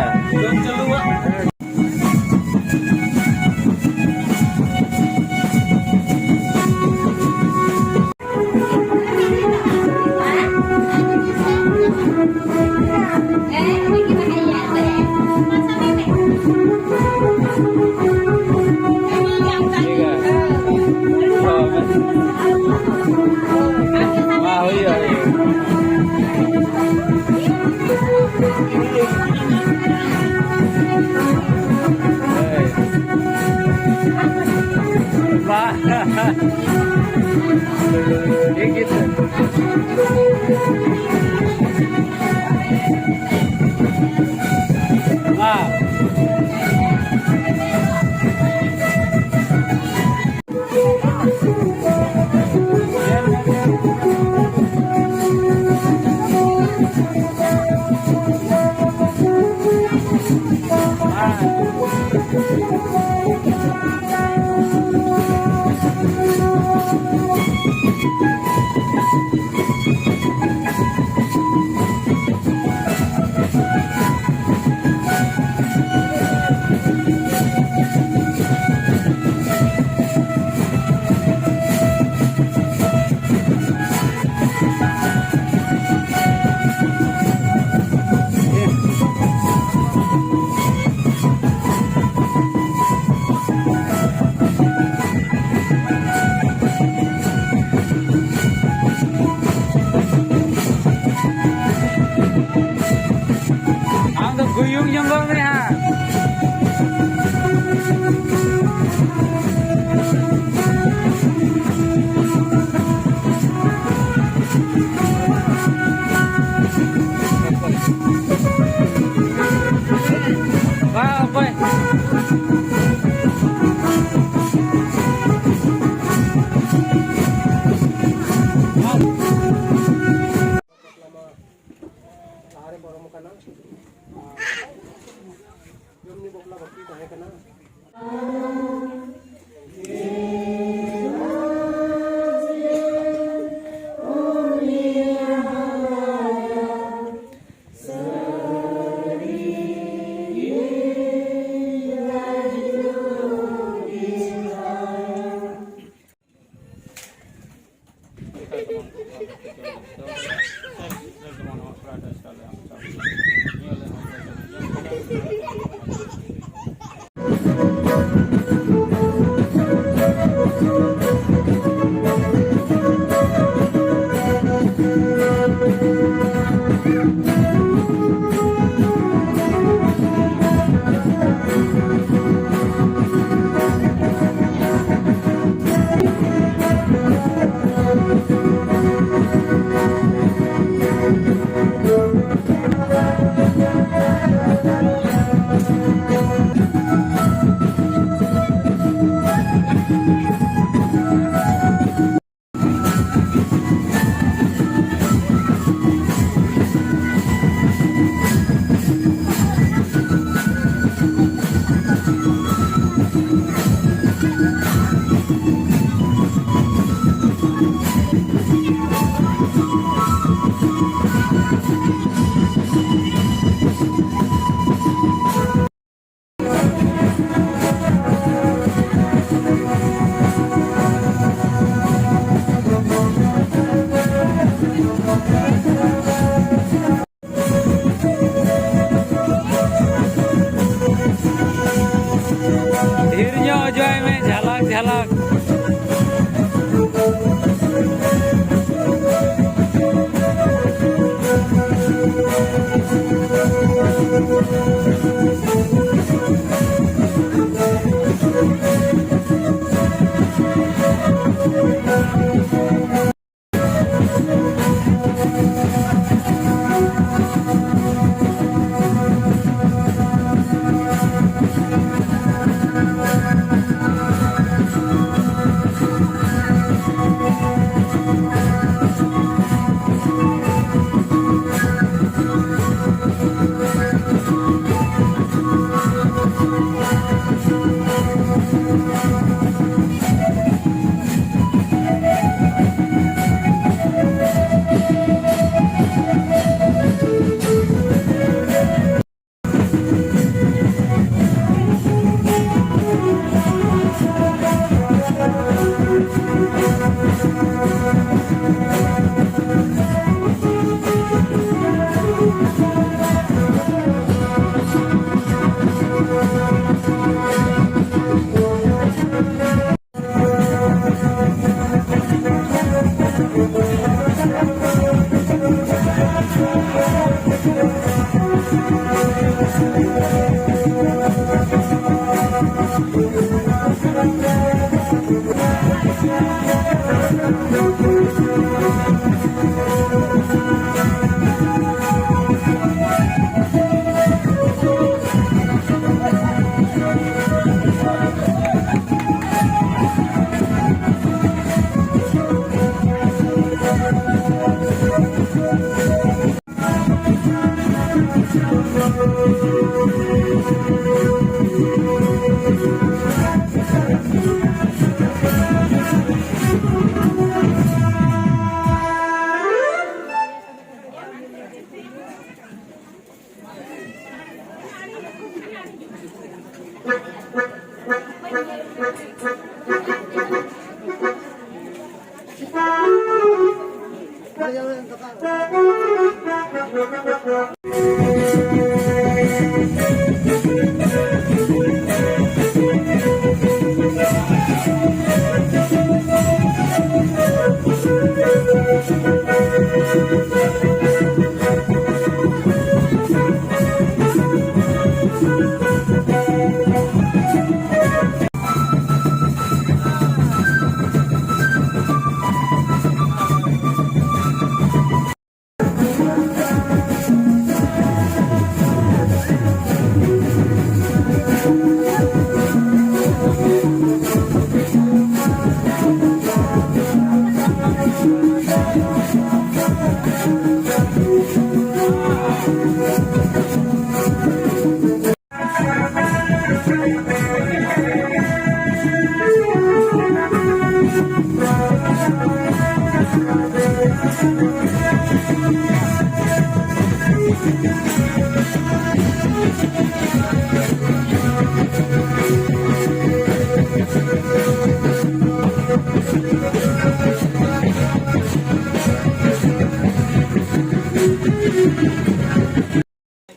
ᱰᱷᱮᱨ ᱧᱚᱜ ᱚᱡᱚᱭ ᱢᱮ, ᱡᱷᱟᱞᱟᱠ ᱡᱷᱟᱞᱟᱠ᱾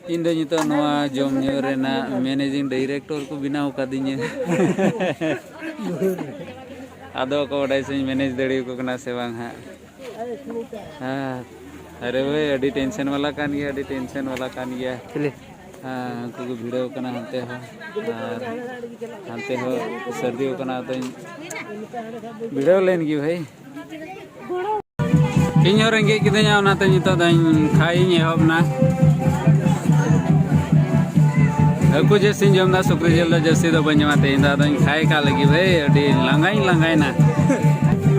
ᱤᱧ ᱫᱚ ᱱᱤᱛᱚᱜ ᱱᱚᱣᱟ ᱡᱚᱢ ᱧᱩ ᱨᱮᱱᱟᱜ ᱢᱮᱱᱮᱡᱤᱝ ᱰᱟᱭᱨᱮᱠᱴᱚᱨ ᱠᱚ ᱵᱮᱱᱟᱣ ᱠᱟᱫᱤᱧᱟ᱾ ᱟᱫᱚ ᱠᱚ ᱵᱟᱰᱟᱭ ᱥᱮᱧ ᱢᱮᱱᱮᱡᱽ ᱫᱟᱲᱮᱭᱟᱠᱚ ᱠᱟᱱᱟ ᱥᱮ ᱵᱟᱝ ᱦᱟᱸᱜ᱾ ᱦᱮᱸ᱾ ᱟᱨᱮ ᱵᱷᱟᱹᱭ, ᱟᱹᱰᱤ ᱴᱮᱱᱥᱚᱱ ᱵᱟᱞᱟ ᱠᱟᱱ ᱜᱮᱭᱟ, ᱟᱹᱰᱤ ᱴᱮᱱᱥᱚᱱ ᱵᱟᱞᱟ ᱠᱟᱱ ᱜᱮᱭᱟ᱾ ᱪᱤᱞᱤ? ᱦᱮᱸ, ᱩᱱᱠᱩ ᱠᱚ ᱵᱷᱤᱲᱟᱹᱣ ᱠᱟᱱᱟ ᱦᱟᱱᱛᱮ ᱦᱚᱸ, ᱟᱨ ᱦᱟᱱᱛᱮ ᱦᱚᱸ ᱥᱟᱹᱨᱫᱤ ᱠᱟᱱᱟ᱾ ᱟᱫᱚᱧ ᱵᱷᱤᱲᱟᱹᱣ ᱞᱮᱱ ᱜᱮ ᱵᱷᱟᱹᱭ᱾ ᱤᱧ ᱦᱚᱸ ᱨᱮᱸᱜᱮᱡ ᱠᱤᱫᱤᱧᱟ, ᱚᱱᱟᱛᱮ ᱱᱤᱛᱚᱜ ᱫᱚᱧ ᱠᱷᱟᱭᱤᱧ ᱮᱦᱚᱵ ᱮᱱᱟ᱾ ᱦᱟᱹᱠᱩ ᱡᱟᱹᱥᱛᱤᱧ ᱡᱚᱢ ᱮᱫᱟ, ᱥᱩᱠᱨᱤ ᱡᱤᱞ ᱫᱚ ᱡᱟᱹᱥᱛᱤ ᱫᱚ ᱵᱟᱹᱧ ᱡᱚᱢᱟ᱾ ᱛᱮᱦᱮᱧ ᱫᱚ ᱟᱫᱚᱧ ᱠᱷᱟᱭ ᱠᱟᱜ ᱞᱟᱹᱜᱤᱫ ᱵᱷᱟᱹᱭ, ᱟᱹᱰᱤ ᱞᱟᱸᱜᱟᱧ ᱞᱟᱸᱜᱟᱭᱮᱱᱟ᱾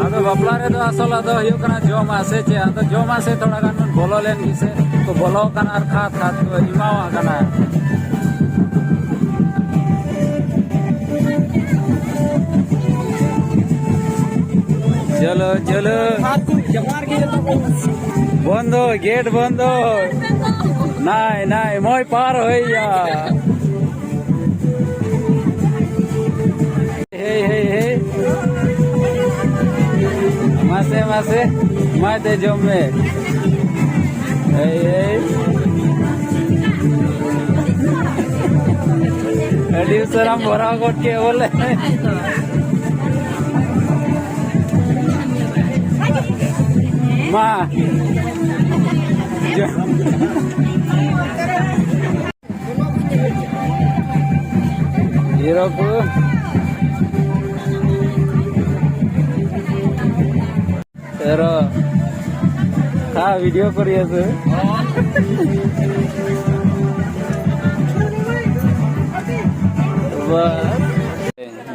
ᱟᱫᱚ ᱵᱟᱯᱞᱟ ᱨᱮᱫᱚ ᱟᱥᱚᱞ ᱟᱫᱚ ᱦᱩᱭᱩᱜ ᱠᱟᱱᱟ ᱡᱚᱢᱟᱜ ᱥᱮ ᱪᱮᱫ? ᱟᱫᱚ ᱡᱚᱢᱟᱜ ᱥᱮ ᱛᱷᱚᱲᱟ ᱜᱟᱱ ᱵᱚᱞᱚ ᱞᱮᱱ ᱜᱮ ᱥᱮ ᱠᱚ ᱵᱚᱞᱚ ᱟᱠᱟᱱᱟ ᱟᱨ ᱠᱷᱟᱫ ᱠᱷᱟᱫ ᱠᱚ ᱮᱢᱟᱣᱟᱜ ᱠᱟᱱᱟ᱾ ᱪᱚᱞᱚ, ᱪᱚᱞᱚ᱾ ᱵᱚᱱᱫᱚ, ᱜᱮᱴ ᱵᱚᱱᱫᱚ᱾ ᱱᱟᱭ, ᱱᱟᱭ, ᱢᱚᱭ ᱯᱟᱨ ᱦᱩᱭᱟ᱾ ᱦᱮᱭ, ᱦᱮᱭ, ᱦᱮᱭ᱾ ᱢᱟᱥᱮ, ᱢᱟᱥᱮ᱾ ᱢᱟ ᱫᱮ, ᱡᱚᱢ ᱢᱮ᱾ ᱮᱭ, ᱮᱭ᱾ ᱟᱹᱰᱤ ᱩᱥᱟᱹᱨᱟᱢ ᱵᱷᱚᱨᱟᱣ ᱜᱚᱫ ᱠᱮᱫ ᱵᱚᱞᱮ᱾ ᱢᱟ᱾ ᱡᱚᱢ᱾ ᱦᱤᱨᱳ ᱠᱚ᱾ ᱦᱤᱨᱳ᱾ ᱦᱮᱸ, ᱵᱷᱤᱰᱤᱭᱳ ᱠᱚ ᱨᱮᱭᱟ ᱥᱮ? ᱵᱟᱥ᱾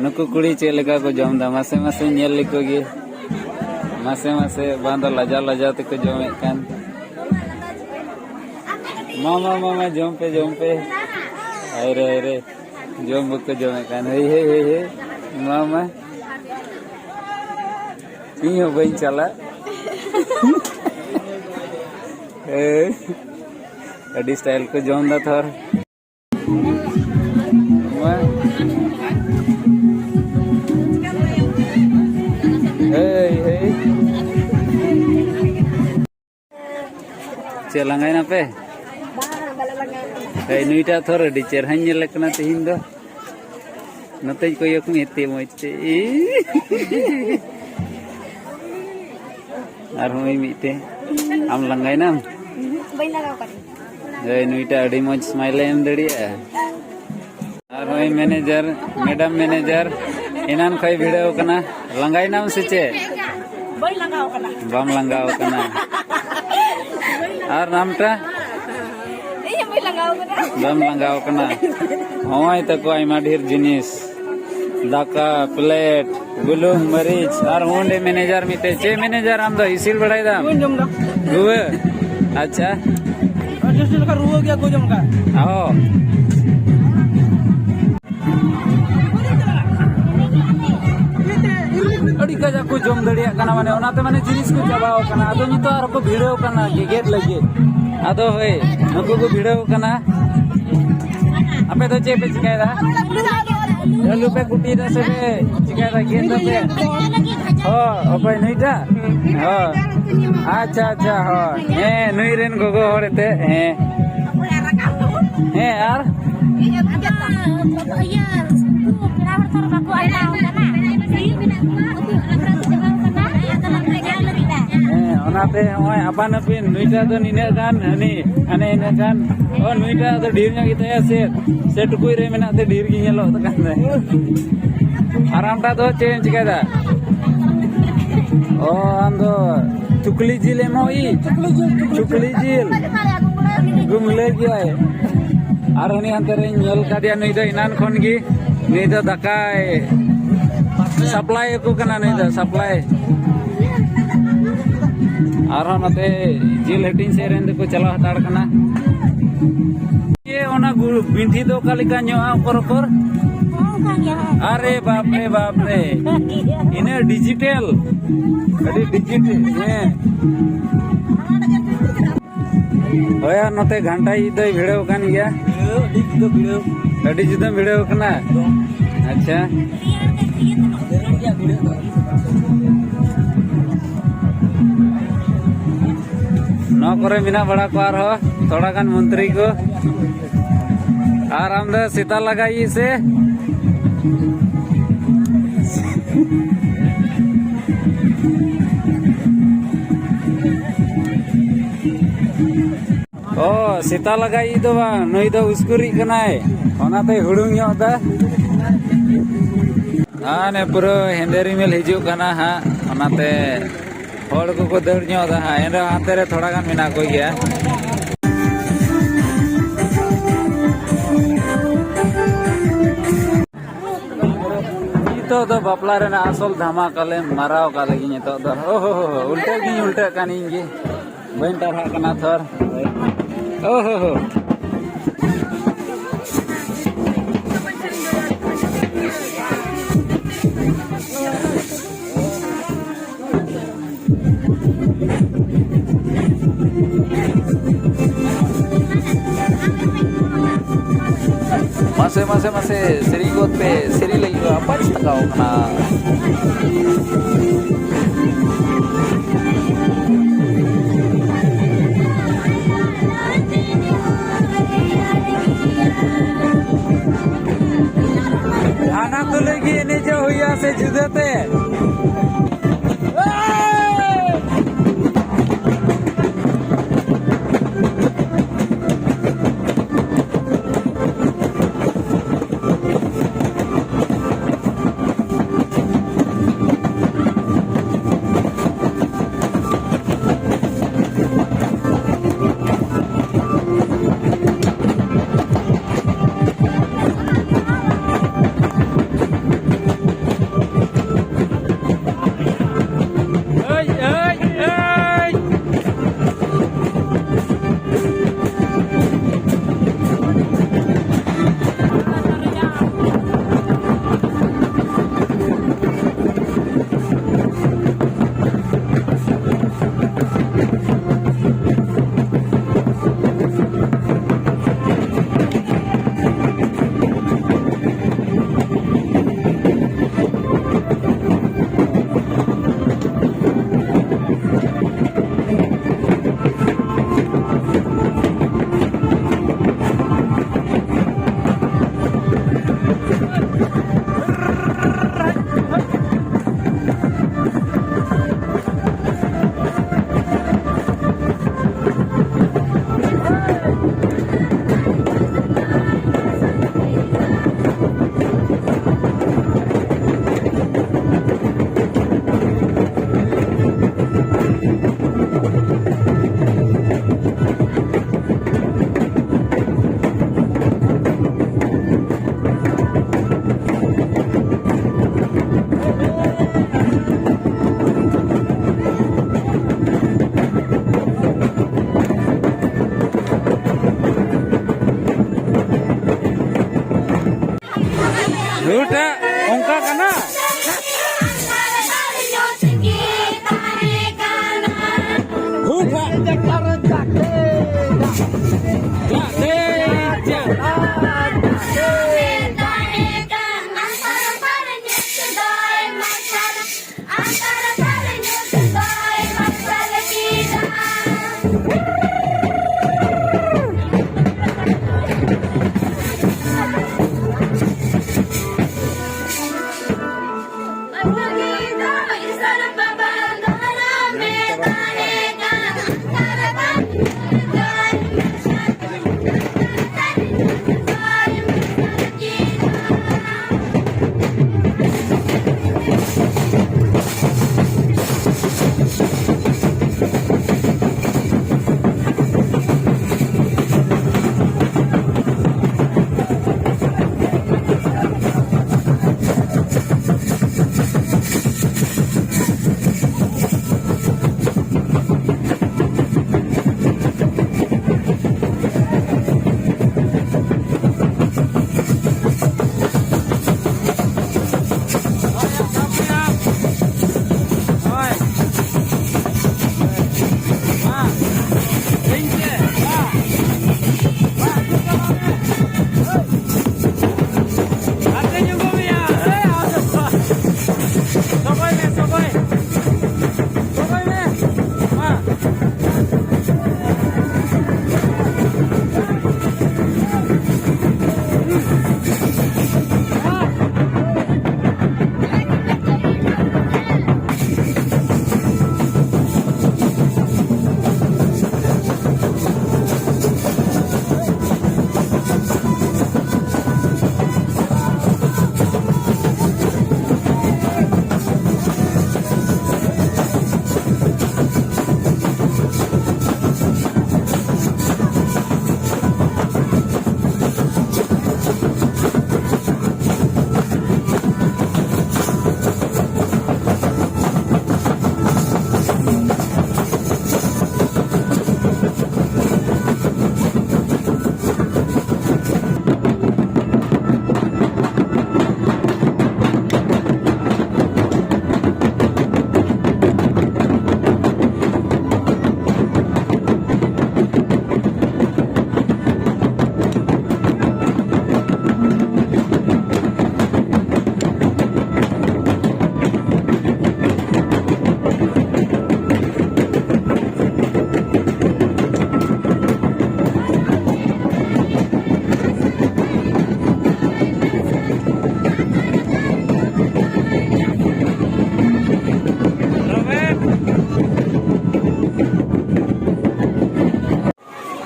ᱱᱩᱠᱩ ᱠᱩᱲᱤ ᱪᱮᱫ ᱞᱮᱠᱟ ᱠᱚ ᱡᱚᱢ ᱮᱫᱟ, ᱢᱟᱥᱮ ᱢᱟᱥᱮ ᱧᱮᱞ ᱞᱮᱠᱚ ᱜᱮ᱾ ᱢᱟᱥᱮ ᱢᱟᱥᱮ, ᱵᱟᱝ ᱫᱚ ᱞᱟᱡᱟᱣ ᱞᱟᱡᱟᱣ ᱛᱮᱠᱚ ᱡᱚᱢᱮᱫ ᱠᱟᱱ᱾ ᱢᱟ, ᱢᱟ, ᱢᱟ, ᱢᱟ, ᱡᱚᱢ ᱯᱮ, ᱡᱚᱢ ᱯᱮ᱾ ᱦᱟᱭ ᱨᱮ, ᱦᱟᱭ ᱨᱮ᱾ ᱡᱚᱢ ᱵᱟᱠᱚ ᱡᱚᱢᱮᱫ ᱠᱟᱱ᱾ ᱦᱮᱭ, ᱦᱮᱭ, ᱦᱮᱭ, ᱦᱮᱭ᱾ ᱢᱟ, ᱢᱟ᱾ ᱤᱧ ᱦᱚᱸ ᱵᱟᱹᱧ ᱪᱟᱞᱟᱜ᱾ ᱮᱭ, ᱟᱹᱰᱤ ᱥᱴᱟᱭᱤᱞ ᱠᱚ ᱡᱚᱢ ᱫᱟ ᱛᱷᱚᱨ᱾ ᱢᱟ᱾ ᱮᱭ, ᱮᱭ᱾ ᱪᱮᱫ, ᱞᱟᱸᱜᱟᱭᱮᱱᱟ ᱯᱮ? ᱵᱟᱝ, ᱵᱟᱞᱮ ᱞᱟᱸᱜᱟ ᱟᱠᱟᱱᱟ᱾ ᱮᱭ, ᱱᱩᱭᱴᱟᱜ ᱛᱷᱚᱨ ᱟᱹᱰᱤ ᱪᱮᱨᱦᱟᱧ ᱧᱮᱞᱮ ᱠᱟᱱᱟ ᱛᱮᱦᱮᱧ ᱫᱚ᱾ ᱱᱚᱛᱮᱧ ᱠᱚᱭᱚᱜ ᱢᱮ, ᱛᱮ ᱢᱚᱡᱽ ᱛᱮ᱾ ᱟᱨᱦᱚᱸ ᱢᱤᱫᱴᱮᱱ᱾ ᱟᱢ ᱞᱟᱸᱜᱟᱭᱮᱱᱟᱢ? ᱵᱟᱹᱧ ᱞᱟᱸᱜᱟᱣ ᱠᱟᱱᱟ᱾ ᱮᱭ, ᱱᱩᱭᱴᱟᱜ ᱟᱹᱰᱤ ᱢᱚᱡᱽ ᱥᱢᱟᱭᱤᱞᱮ ᱮᱢ ᱫᱟᱲᱮᱭᱟᱜᱼᱟ᱾ ᱟᱨ ᱱᱩᱭ ᱢᱮᱱᱮᱡᱟᱨ, ᱢᱮᱰᱟᱢ ᱢᱮᱱᱮᱡᱟᱨ, ᱮᱱᱟᱱ ᱠᱷᱚᱡ ᱵᱷᱤᱲᱟᱹᱣ ᱠᱟᱱᱟ᱾ ᱞᱟᱸᱜᱟᱭᱮᱱᱟᱢ ᱥᱮ ᱪᱮᱫ? ᱵᱟᱹᱧ ᱞᱟᱸᱜᱟᱣ ᱠᱟᱱᱟ᱾ ᱵᱟᱢ ᱞᱟᱸᱜᱟᱣ ᱠᱟᱱᱟ᱾ ᱟᱨ ᱱᱟᱢᱴᱟ? ᱤᱧ ᱦᱚᱸ ᱵᱟᱹᱧ ᱞᱟᱸᱜᱟᱣ ᱠᱟᱱᱟ᱾ ᱵᱟᱢ ᱞᱟᱸᱜᱟᱣ ᱠᱟᱱᱟ᱾ ᱱᱚᱜᱼᱚᱭ ᱛᱟᱠᱚ ᱟᱭᱢᱟ ᱰᱷᱮᱨ ᱡᱤᱱᱤᱥ, ᱫᱟᱠᱟ, ᱯᱞᱮᱴ, ᱵᱩᱞᱩᱝ, ᱢᱟᱹᱨᱤᱪ, ᱟᱨ ᱚᱸᱰᱮ ᱢᱮᱱᱮᱡᱟᱨ ᱢᱤᱫᱴᱮᱡ᱾ ᱪᱮᱫ ᱢᱮᱱᱮᱡᱟᱨ ᱟᱢ ᱫᱚ? ᱤᱥᱤᱞ ᱵᱟᱲᱟᱭ ᱫᱟᱢ? ᱵᱟᱹᱧ ᱡᱚᱢ ᱫᱟ᱾ ᱨᱩᱣᱟᱹ? ᱟᱪᱪᱷᱟ᱾ ᱟᱨ ᱡᱟᱹᱥᱛᱤ ᱞᱮᱠᱟ ᱨᱩᱣᱟᱹ ᱜᱮᱭᱟ, ᱠᱚ ᱡᱚᱢ ᱠᱟᱜ᱾ ᱚ᱾ ᱟᱹᱰᱤ ᱠᱟᱡᱟᱠ ᱠᱚ ᱡᱚᱢ ᱫᱟᱲᱮᱭᱟᱜ ᱠᱟᱱᱟ, ᱢᱟᱱᱮ ᱚᱱᱟᱛᱮ ᱢᱟᱱᱮ ᱡᱤᱱᱤᱥ ᱠᱚ ᱪᱟᱵᱟᱣ ᱠᱟᱱᱟ᱾ ᱟᱫᱚ ᱱᱤᱛᱚᱜ ᱟᱨᱚ ᱠᱚ ᱵᱷᱤᱲᱟᱹᱣ ᱠᱟᱱᱟ ᱜᱮᱜᱮᱫ ᱞᱟᱹᱜᱤᱫ᱾ ᱟᱫᱚ ᱦᱳᱭ, ᱱᱩᱠᱩ ᱠᱚ ᱵᱷᱤᱲᱟᱹᱣ ᱠᱟᱱᱟ᱾ ᱟᱯᱮ ᱫᱚ ᱪᱮᱫ ᱯᱮ ᱪᱤᱠᱟᱹᱭᱮᱫᱟ? ᱟᱹᱞᱩ ᱯᱮ ᱠᱩᱴᱤᱭᱮᱫᱟ ᱥᱮ ᱯᱮ ᱪᱤᱠᱟᱹᱭᱮᱫᱟ? ᱜᱮᱫ ᱫᱟᱯᱮ? ᱦᱚᱸ, ᱚᱠᱚᱭ ᱱᱩᱭᱴᱟᱜ? ᱦᱚᱸ᱾ ᱟᱪᱪᱷᱟ, ᱟᱪᱪᱷᱟ, ᱦᱚᱸ᱾ ᱦᱮᱸ, ᱱᱩᱭ ᱨᱮᱱ ᱜᱚᱜᱚ ᱦᱚᱲ ᱮᱱᱛᱮ, ᱦᱮᱸ᱾ ᱦᱮᱸ, ᱟᱨ? ᱤᱭᱟᱹ, ᱩᱱᱠᱩ ᱯᱮᱲᱟ ᱦᱚᱲ ᱛᱚ ᱵᱟᱠᱚ ᱟᱴᱠᱟᱣ ᱠᱟᱱᱟ᱾ ᱦᱮᱸ, ᱚᱱᱟᱛᱮ ᱱᱚᱜᱼᱚᱭ ᱟᱯᱟᱱ ᱟᱹᱯᱤᱱ, ᱱᱩᱭᱴᱟᱜ ᱫᱚ ᱱᱤᱱᱟᱹᱜ ᱜᱟᱱ, ᱦᱟᱹᱱᱤ, ᱦᱟᱱᱮ ᱤᱱᱟᱹᱜ ᱜᱟᱱ᱾ ᱚ, ᱱᱩᱭᱴᱟᱜ ᱫᱚ ᱰᱷᱮᱨ ᱧᱚᱜ ᱜᱮᱛᱟᱭᱟ ᱥᱮ, ᱥᱮ ᱴᱩᱠᱩᱡ ᱨᱮ ᱢᱮᱱᱟᱜ ᱛᱮ ᱰᱷᱮᱨ ᱜᱮ ᱧᱮᱞᱚᱜ ᱠᱟᱱ ᱛᱟᱭ᱾ ᱟᱨ ᱟᱢᱴᱟᱜ ᱫᱚ ᱪᱮᱫ ᱮᱢ ᱪᱤᱠᱟᱹᱭᱮᱫᱟ? ᱚ, ᱟᱢ ᱫᱚ ᱪᱩᱠᱞᱤ ᱡᱤᱞ ᱮᱢᱚᱜ ᱤᱡ? ᱪᱩᱠᱞᱤ ᱡᱤᱞ, ᱪᱩᱠᱞᱤ ᱡᱤᱞ᱾ ᱜᱩᱢᱞᱟᱹ ᱜᱮᱭᱟᱭ᱾ ᱟᱨ ᱩᱱᱤ ᱦᱟᱱᱛᱮ ᱨᱮᱧ ᱧᱮᱞ ᱠᱟᱫᱮᱭᱟ, ᱱᱩᱭ ᱫᱚ ᱮᱱᱟᱱ ᱠᱷᱚᱱ ᱜᱮ, ᱱᱩᱭ ᱫᱚ ᱫᱟᱠᱟᱭ ᱥᱟᱯᱞᱟᱭ ᱟᱠᱚ ᱠᱟᱱᱟ, ᱱᱩᱭ ᱫᱚ ᱥᱟᱯᱞᱟᱭ᱾ ᱟᱨᱦᱚᱸ ᱱᱚᱛᱮ ᱡᱤᱞ ᱦᱟᱹᱴᱤᱧ ᱥᱮᱫ ᱨᱮᱱ ᱫᱚᱠᱚ ᱪᱟᱞᱟᱣ ᱦᱟᱛᱟᱲ ᱠᱟᱱᱟ᱾ ᱮ, ᱚᱱᱟ ᱜᱩ-, ᱵᱤᱱᱴᱷᱤ ᱫᱚ ᱚᱠᱟ ᱞᱮᱠᱟ ᱧᱚᱜᱼᱟ ᱚᱠᱚᱨ ᱚᱠᱚᱨ? ᱚᱱᱠᱟ ᱜᱮ᱾ ᱟᱨᱮ ᱵᱟᱯ ᱨᱮ ᱵᱟᱯ ᱨᱮ᱾ ᱤᱱᱟᱹ ᱰᱤᱡᱤᱴᱮᱞ᱾ ᱟᱹᱰᱤ ᱰᱤᱡᱤᱴᱮᱞ, ᱦᱮᱸ᱾ ᱦᱳᱭ, ᱟᱨ ᱱᱚᱛᱮ ᱜᱷᱟᱱᱴᱟ ᱤᱡ ᱫᱚᱭ ᱵᱷᱤᱲᱟᱹᱣ ᱟᱠᱟᱱ ᱜᱮᱭᱟ᱾ ᱵᱷᱤᱲᱟᱹᱣ, ᱟᱹᱰᱤ ᱡᱩᱫᱟᱹ ᱵᱷᱤᱲᱟᱹᱣ᱾ ᱟᱹᱰᱤ ᱡᱩᱫᱟᱹ ᱵᱷᱤᱲᱟᱹᱣ ᱟᱠᱟᱱᱟ᱾ ᱟᱪᱪᱷᱟ᱾ ᱱᱚᱣᱟ ᱠᱚᱨᱮ ᱢᱮᱱᱟᱜ ᱵᱟᱲᱟ ᱠᱚᱣᱟ ᱟᱨᱦᱚᱸ ᱛᱷᱚᱲᱟ ᱜᱟᱱ ᱢᱚᱱᱛᱨᱤ ᱠᱚ᱾ ᱟᱨ ᱟᱢ ᱫᱚ ᱥᱮᱛᱟ ᱞᱟᱜᱟᱭᱤᱡ ᱥᱮ? ᱚ, ᱥᱮᱛᱟ ᱞᱟᱜᱟᱭᱤᱡ ᱫᱚ ᱵᱟᱝ, ᱱᱩᱭ ᱫᱚ ᱩᱥᱠᱩᱨᱤᱡ ᱠᱟᱱᱟᱭ, ᱚᱱᱟᱛᱮᱭ ᱦᱩᱲᱩᱝ ᱧᱚᱜ ᱮᱫᱟ᱾ ᱦᱟᱱᱮ ᱯᱩᱨᱟᱹ ᱦᱮᱸᱫᱮ ᱨᱤᱢᱤᱞ ᱦᱤᱡᱩᱜ ᱠᱟᱱᱟ ᱦᱟᱸᱜ, ᱚᱱᱟᱛᱮ ᱦᱚᱲ ᱠᱚᱠᱚ ᱫᱟᱹᱲ ᱧᱚᱜ ᱮᱫᱟ ᱦᱟᱸᱜ, ᱮᱱᱨᱮᱦᱚᱸ ᱦᱟᱱᱛᱮ ᱨᱮ ᱛᱷᱚᱲᱟ ᱜᱟᱱ ᱢᱮᱱᱟᱜ ᱠᱚ ᱜᱮᱭᱟ᱾ ᱱᱤᱛᱚᱜ ᱫᱚ ᱵᱟᱯᱞᱟ ᱨᱮᱱᱟᱜ ᱟᱥᱚᱞ ᱫᱷᱟᱢᱟᱠᱟ ᱞᱮ ᱢᱟᱨᱟᱣ ᱠᱟᱜ ᱞᱟᱹᱜᱤᱫ ᱱᱤᱛᱚᱜ ᱫᱚ᱾ ᱳᱦᱳ ᱦᱳ ᱦᱳ, ᱩᱞᱴᱟᱹ ᱜᱤᱧ ᱩᱞᱴᱟᱹᱜ ᱠᱟᱱ ᱤᱧ ᱜᱮ᱾ ᱵᱟᱹᱧ ᱴᱟᱨᱦᱟᱜ ᱠᱟᱱᱟ ᱛᱷᱚᱨ᱾ ᱳᱦᱳ ᱦᱳ᱾ ᱢᱟᱥᱮ, ᱢᱟᱥᱮ, ᱢᱟᱥᱮ, ᱥᱮᱨᱮᱧ ᱜᱚᱫ ᱯᱮ, ᱥᱮᱨᱮᱧ ᱞᱟᱹᱜᱤᱫ ᱫᱚ ᱟᱯᱟᱪ ᱛᱟᱠᱟᱣ ᱠᱟᱱᱟ᱾ ᱦᱟᱱᱟ ᱛᱩᱞᱩᱡ ᱜᱮ ᱮᱱᱮᱡᱚᱜ ᱦᱩᱭᱩᱜᱼᱟ ᱥᱮ ᱡᱩᱫᱟᱹᱛᱮ?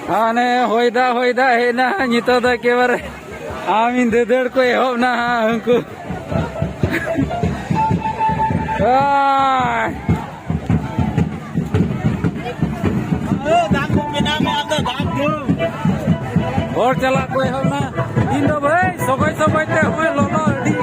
ᱦᱟᱱᱮ ᱦᱚᱭ ᱫᱟᱜ, ᱦᱚᱭ ᱫᱟᱜ ᱦᱮᱡ ᱮᱱᱟ᱾ ᱱᱤᱛᱚᱜ ᱫᱚ ᱮᱠᱮᱵᱟᱨᱮ ᱟᱢᱤᱱ ᱫᱟᱹᱫᱟᱹᱲ ᱠᱚ ᱮᱦᱚᱵ ᱮᱱᱟ ᱦᱟᱸᱜ ᱩᱱᱠᱩ᱾ ᱟᱭ᱾ ᱦᱚᱲ ᱪᱟᱞᱟᱜ ᱠᱚ ᱮᱦᱚᱵ ᱮᱱᱟ᱾ ᱤᱧ ᱫᱚ ᱵᱷᱟᱹᱭ ᱥᱚᱜᱚᱭ ᱥᱚᱜᱚᱭ ᱛᱮ ᱦᱚᱸᱜᱼᱚᱭ ᱞᱚᱞᱚ ᱟᱹᱰᱤ᱾